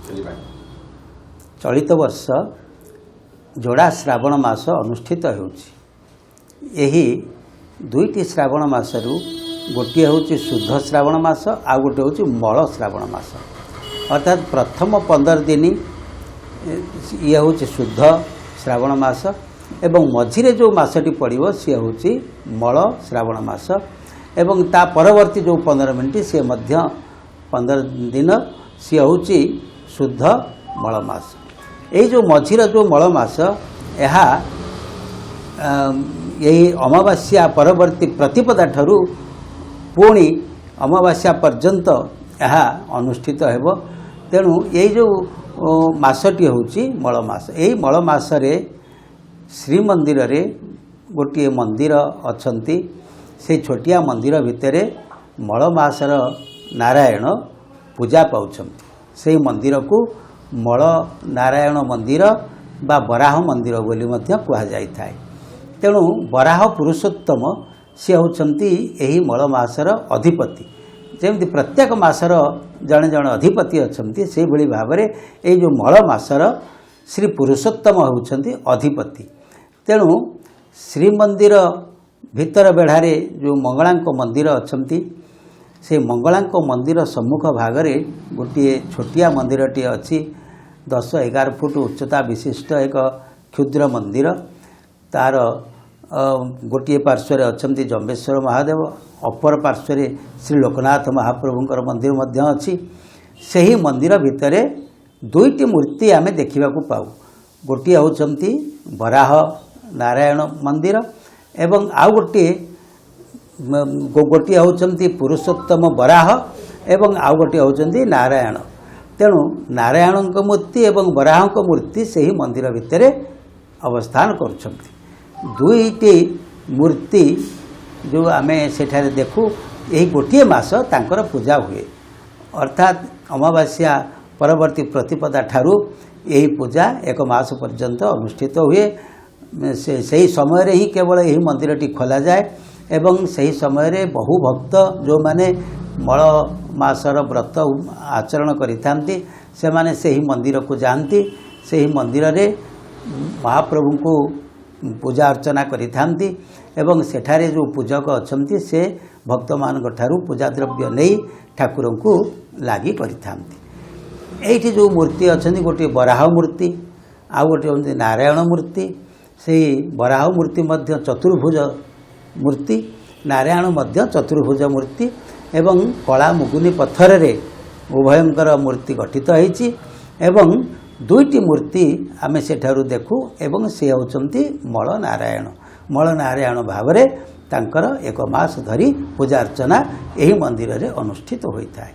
ସେଥିପାଇଁ ଚଳିତ ବର୍ଷ ଯୋଡ଼ା ଶ୍ରାବଣ ମାସ ଅନୁଷ୍ଠିତ ହେଉଛି। ଏହି ଦୁଇଟି ଶ୍ରାବଣ ମାସରୁ ଗୋଟିଏ ହେଉଛି ଶୁଦ୍ଧ ଶ୍ରାବଣ ମାସ, ଆଉ ଗୋଟିଏ ହେଉଛି ମଳ ଶ୍ରାବଣ ମାସ। ଅର୍ଥାତ୍ ପ୍ରଥମ 15 ଦିନ ଇଏ ହେଉଛି ଶୁଦ୍ଧ ଶ୍ରାବଣ ମାସ ଏବଂ ମଝିରେ ଯେଉଁ ମାସଟି ପଡ଼ିବ ସିଏ ହେଉଛି ମଳ ଶ୍ରାବଣ ମାସ ଏବଂ ତା ପରବର୍ତ୍ତୀ ଯେଉଁ 15 ମିନିଟ୍ ସିଏ ମଧ୍ୟ 15 ଦିନ ସିଏ ହେଉଛି ଶୁଦ୍ଧ ମଳ ମାସ। ଏଇ ଯେଉଁ ମଝିର ଯେଉଁ ମଳ ମାସ, ଏହା ଏହି ଅମାବାସ୍ୟା ପରବର୍ତ୍ତୀ ପ୍ରତିପଦା ଠାରୁ ପୁଣି ଅମାବାସ୍ୟା ପର୍ଯ୍ୟନ୍ତ ଏହା ଅନୁଷ୍ଠିତ ହେବ। ତେଣୁ ଏଇ ଯେଉଁ ମାସଟି ହେଉଛି ମଳ ମାସ। ଏହି ମଳ ମାସରେ ଶ୍ରୀମନ୍ଦିରରେ ଗୋଟିଏ ମନ୍ଦିର ଅଛନ୍ତି। ସେଇ ଛୋଟିଆ ମନ୍ଦିର ଭିତରେ ମଳ ମାସର ନାରାୟଣ ପୂଜା ପାଉଛନ୍ତି। ସେଇ ମନ୍ଦିରକୁ ମଳ ନାରାୟଣ ମନ୍ଦିର ବା ବରାହ ମନ୍ଦିର ବୋଲି ମଧ୍ୟ କୁହାଯାଇଥାଏ। ତେଣୁ ବରାହ ପୁରୁଷୋତ୍ତମ ସିଏ ହେଉଛନ୍ତି ଏହି ମଳ ମାସର ଅଧିପତି। ଯେମିତି ପ୍ରତ୍ୟେକ ମାସର ଜଣେ ଜଣେ ଅଧିପତି ଅଛନ୍ତି, ସେଇଭଳି ଭାବରେ ଏଇ ଯେଉଁ ମଳ ମାସର ଶ୍ରୀ ପୁରୁଷୋତ୍ତମ ହେଉଛନ୍ତି ଅଧିପତି। ତେଣୁ ଶ୍ରୀମନ୍ଦିର ଭିତର ବେଢ଼ାରେ ଯେଉଁ ମଙ୍ଗଳାଙ୍କ ମନ୍ଦିର ଅଛନ୍ତି, ସେ ମଙ୍ଗଳାଙ୍କ ମନ୍ଦିର ସମ୍ମୁଖ ଭାଗରେ ଗୋଟିଏ ଛୋଟିଆ ମନ୍ଦିରଟିଏ ଅଛି। 10-11 ଫୁଟ ଉଚ୍ଚତା ବିଶିଷ୍ଟ ଏକ କ୍ଷୁଦ୍ର ମନ୍ଦିର। ତାର ଗୋଟିଏ ପାର୍ଶ୍ୱରେ ଅଛନ୍ତି ଜମ୍ବେଶ୍ୱର ମହାଦେବ, ଅପର ପାର୍ଶ୍ୱରେ ଶ୍ରୀ ଲୋକନାଥ ମହାପ୍ରଭୁଙ୍କର ମନ୍ଦିର ମଧ୍ୟ ଅଛି। ସେହି ମନ୍ଦିର ଭିତରେ ଦୁଇଟି ମୂର୍ତ୍ତି ଆମେ ଦେଖିବାକୁ ପାଉ। ଗୋଟିଏ ହେଉଛନ୍ତି ବରାହ ନାରାୟଣ ମନ୍ଦିର ଏବଂ ଆଉ ଗୋଟିଏ ହେଉଛନ୍ତି ପୁରୁଷୋତ୍ତମ ବରାହ ଏବଂ ଆଉ ଗୋଟିଏ ହେଉଛନ୍ତି ନାରାୟଣ। ତେଣୁ ନାରାୟଣଙ୍କ ମୂର୍ତ୍ତି ଏବଂ ବରାହଙ୍କ ମୂର୍ତ୍ତି ସେହି ମନ୍ଦିର ଭିତରେ ଅବସ୍ଥାନ କରୁଛନ୍ତି। ଦୁଇଟି ମୂର୍ତ୍ତି ଯେଉଁ ଆମେ ସେଠାରେ ଦେଖୁ, ଏହି ଗୋଟିଏ ମାସ ତାଙ୍କର ପୂଜା ହୁଏ। ଅର୍ଥାତ୍ ଅମାବାସ୍ୟା ପରବର୍ତ୍ତୀ ପ୍ରତିପଦା ଠାରୁ ଏହି ପୂଜା ଏକ ମାସ ପର୍ଯ୍ୟନ୍ତ ଅନୁଷ୍ଠିତ ହୁଏ। ସେହି ସମୟରେ ହିଁ କେବଳ ଏହି ମନ୍ଦିରଟି ଖୋଲାଯାଏ ଏବଂ ସେହି ସମୟରେ ବହୁ ଭକ୍ତ ଯେଉଁମାନେ ମଳ ମାସର ବ୍ରତ ଆଚରଣ କରିଥାନ୍ତି, ସେମାନେ ସେହି ମନ୍ଦିରକୁ ଯାଆନ୍ତି। ସେହି ମନ୍ଦିରରେ ମହାପ୍ରଭୁଙ୍କୁ ପୂଜା ଅର୍ଚ୍ଚନା କରିଥାନ୍ତି ଏବଂ ସେଠାରେ ଯେଉଁ ପୂଜକ ଅଛନ୍ତି, ସେ ଭକ୍ତମାନଙ୍କ ଠାରୁ ପୂଜା ଦ୍ରବ୍ୟ ନେଇ ଠାକୁରଙ୍କୁ ଲାଗି କରିଥାନ୍ତି। ଏଇଠି ଯେଉଁ ମୂର୍ତ୍ତି ଅଛନ୍ତି, ଗୋଟିଏ ବରାହ ମୂର୍ତ୍ତି, ଆଉ ଗୋଟିଏ ହେଉଛନ୍ତି ନାରାୟଣ ମୂର୍ତ୍ତି। ସେଇ ବରାହ ମୂର୍ତ୍ତି ମଧ୍ୟ ଚତୁର୍ଭୁଜ ମୂର୍ତ୍ତି, ନାରାୟଣ ମଧ୍ୟ ଚତୁର୍ଭୁଜ ମୂର୍ତ୍ତି ଏବଂ କଳା ମୁଗୁନି ପଥରରେ ଉଭୟଙ୍କର ମୂର୍ତ୍ତି ଗଠିତ ହେଇଛି ଏବଂ ଦୁଇଟି ମୂର୍ତ୍ତି ଆମେ ସେଠାରୁ ଦେଖୁ ଏବଂ ସେ ହେଉଛନ୍ତି ମଳ ନାରାୟଣ। ମଳ ନାରାୟଣ ଭାବରେ ତାଙ୍କର ଏକ ମାସ ଧରି ପୂଜା ଅର୍ଚ୍ଚନା ଏହି ମନ୍ଦିରରେ ଅନୁଷ୍ଠିତ ହୋଇଥାଏ।